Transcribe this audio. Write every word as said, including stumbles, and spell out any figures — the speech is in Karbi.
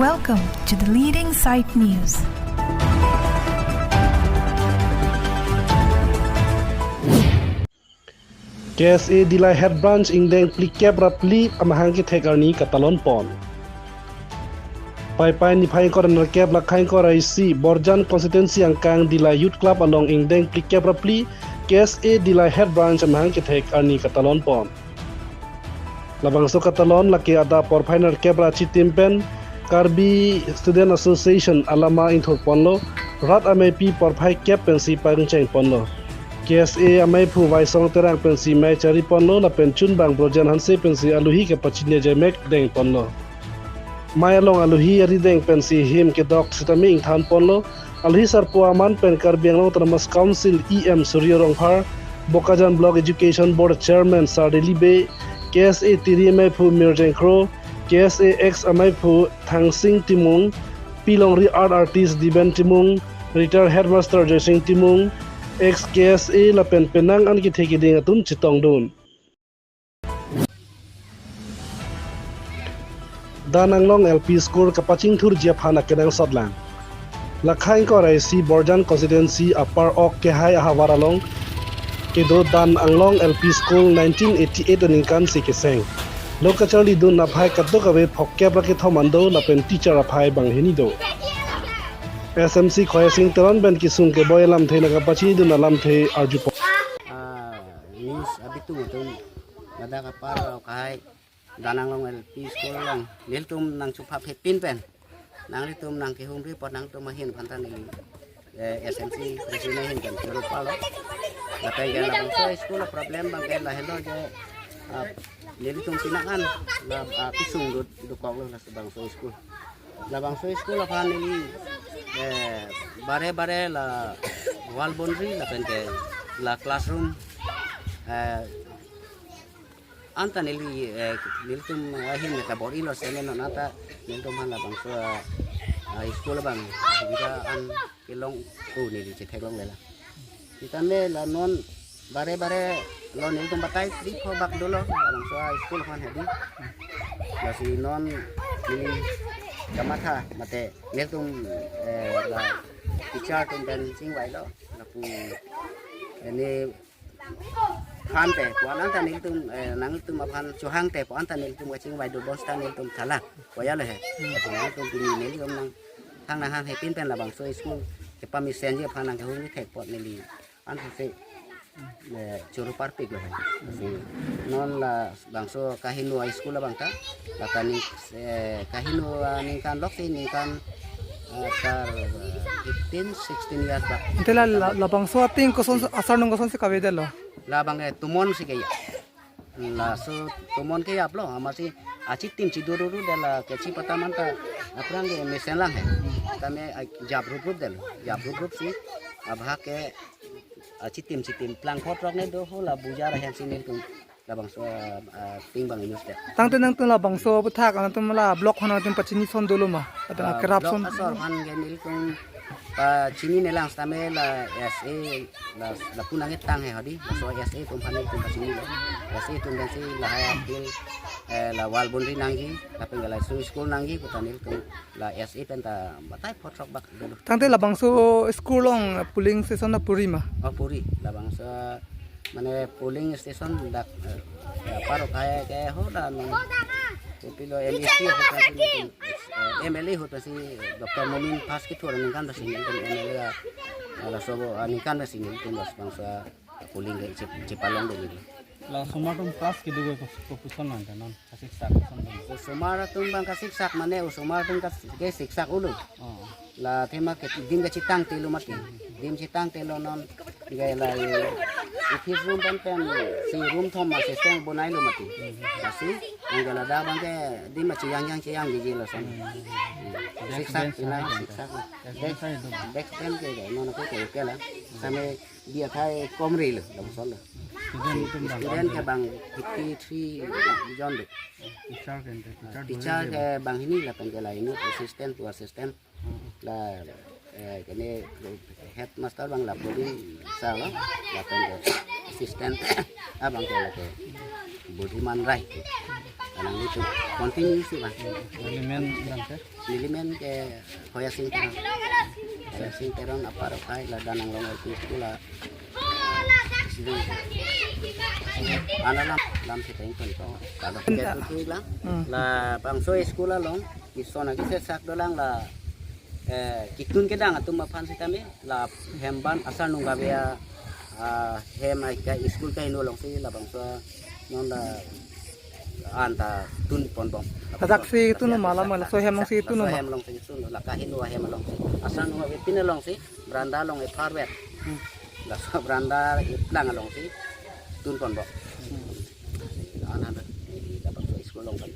Welcome to the leading site news. K S A Dillai Head Branch ingdeng phlikep ra phli amahang kethek arni katalon pon. Paipai niphai ingkoi ra nerkep, Lakha ingkoi ra isi, Borjan Constituency angkang Dillai Youth Club along ingdeng phlikep ra phli K S A Dillai Head Branch amahang kethek arni katalon pon. Labangso katalon lake adap porphai nerkep ra chitim pen Karbi Student Association alama ingthur ponlo, rat ameipi porphai kep pensi pangcheng ponlo. K S A ameiphu Waisong Terang pensi mei chari ponlo, lapen chunbang Brojen Hanse pensi aluhi kepachini ajaimek deng ponlo. Mei along aluhi arideng pensi him kedok sitame ingthan ponlo. Aluhi sarpo aman pen Karbi Anglong Autonomous Council E M Surjya Rongphar, Bokajan Block Education Board Chairman Sardeli Bey, K S A tiri ameiphu Mirjeng Kro, K S A ex ameiphu Thangsing Timung, Pilongri art artist Diben Timung, retired headmaster Joysing Timung, ex K S A lapen penang an kethe keding atum chetongdun. Dan Anglong L P School kapachingthurji aphan akenangsot lang. Lakha ingkoi ra isi Borjan Constituency Upper Ok Kehai ahavar along kedo Dan Anglong L P School nineteen eighty-eight aningkan si keseng. Lo kacharlidun aphai kadokave phokep ra kethom an do lapen teacher aphai banghini do. S M C Khoising Teron pen kesung keboi alamthe nangkapachinidun alamthe arju pon. Ah, news abitung atum ladak apar rau kahai Dan Anglong L P School along nelitum nangchuphaphepin pen nanglitum nangkehumri apot nangtum ahin aphan ta neli, eh, S M C president ahin pen choro palo. Lapen ke labangso school a problem abang ke lahelo je, ah, nelitum pinangan la, ah, kesung do, dokoklo labangso school. Labangso school aphan neli, eh, bare bare la wall boundary lapen ke la classroom, eh, anta neli, eh, nelitum ahin meta bor-ilo sene non anta nelitum aphan labangso, ah, school abang sumida an kelong ko neli chetheklongle la. Sitame la non bare bare lo nelitum batai three four bak dolo labangso school aphan hedi. Lasi non neli kamatha mate nelitum, eh, la teacher atum pen chingvailo lapu, eh, ne aphan te, pu-an anta nelitum, eh, nangtum aphan chohang te, pu-an ta nelitum kachingvai do bonsita nelitum thala. Koya le he. Pu nangtum pini nelitum nang thang nang hang hepin pen labangso school kepamesenji aphan nangkehumri thek apot neli an se, eh, choro parpik lo he. Si non labangso kaheno a school abang ta, la kani, eh, kaheno aningkan lok si ningkan, eh, kar, eh, fifteen, sixteen years bak. Ante la, la, labangso ating koson asarnung kosonsi kavedetlo? Labang, eh, tumon si keya. Laso tumon keyaplo, amatsi achitim chidururu de la kechi pata manta aphrang ke mesen lang he. Tame, ah, jap rup rup de lo, jap rup rup si abha ke achitim chitim plang photrok ne do ho la bujar ahem si nelitum labangso, ah, ah, ting bang inus de. Tangte nangtum labangso aputhak nangtum la block hona nangtum pachini son dolo ma? Atau, ah, kerap block son? Asor aphan ke nelitum pachini nelang sitame la S A la, lapu nangketang he hadi. Laso S A atum aphan nelitum pachinilo. S A atum pensi lahai apil, eh, la wall boundary nangji, lapen ke laso school nangji, pu ta nelitum la S A pen ta batai photrok bak dolo. Tangte labangso school along polling station na puri ma? Oh, puri. Labangso mane polling station dak, eh, apar okhai ke ho da nang. Kopilo M A C ho pensi nelitum, eh, M L A ho pensi Doctor Momin Pas kethur aningkan pensi nelitum M L A, eh, laso aningkan pensi nelitum labangso polling ke chip, chipalong do neli. La osomar atum class kedo ke kos-, kopuson nang kanon, kasiksak koson nang? Osomar atum abang kasiksak mane osomar atum kas-, kesiksak ulo. Oh. La athema ke dim kachetangtelo mati. Dim chetangtelo non ke la, eh, office room pen pen si room thom ma system bonailo mati. Lasi, nang ke ladak abang ke dim ma cheyang yang cheyang jiji lason. Desk siksak bench ina hai siksak. Desk bench hai do. Desk bench ke ke non ke ke ke la. Same bi athai kom rilo labangso lo. Student atum abang student ke abang fifty three jon do. Teacher ke ante, teacher teacher dua ke jon. Banghini lapen ke la ini assistant, two assistant. La, eh, kene headmaster abang la Prodin sir lo, lapen ke assistant abang ke lake Budiman Rai. Nang itu continue si bang. Neli men bang ke? Neli men ke Hoya Sing Teron. Hoya Sing Teron apar akai la Danang Long L P School la. Ana lam lam si teng kon ko. Kalau kita tutu lang. Hmm. Labangso school along ison agi sesak dolang la, eh, kitun kedang atum aphan sitame la hem ban asar nung gabia, ah, hem ai ka school kaheno alongsi labangso non la anta tun ponbom. Ajak si tun ma la ma laso hem alongsi tun ma? Laso hem alongsi tun la kaheno ahem alongsi. Asar nung gabia pine alongsi veranda along e-pharvet. Hmm. Laso veranda eplang alongsi tun ponbom. Hmm. Ana la labangso school along kan.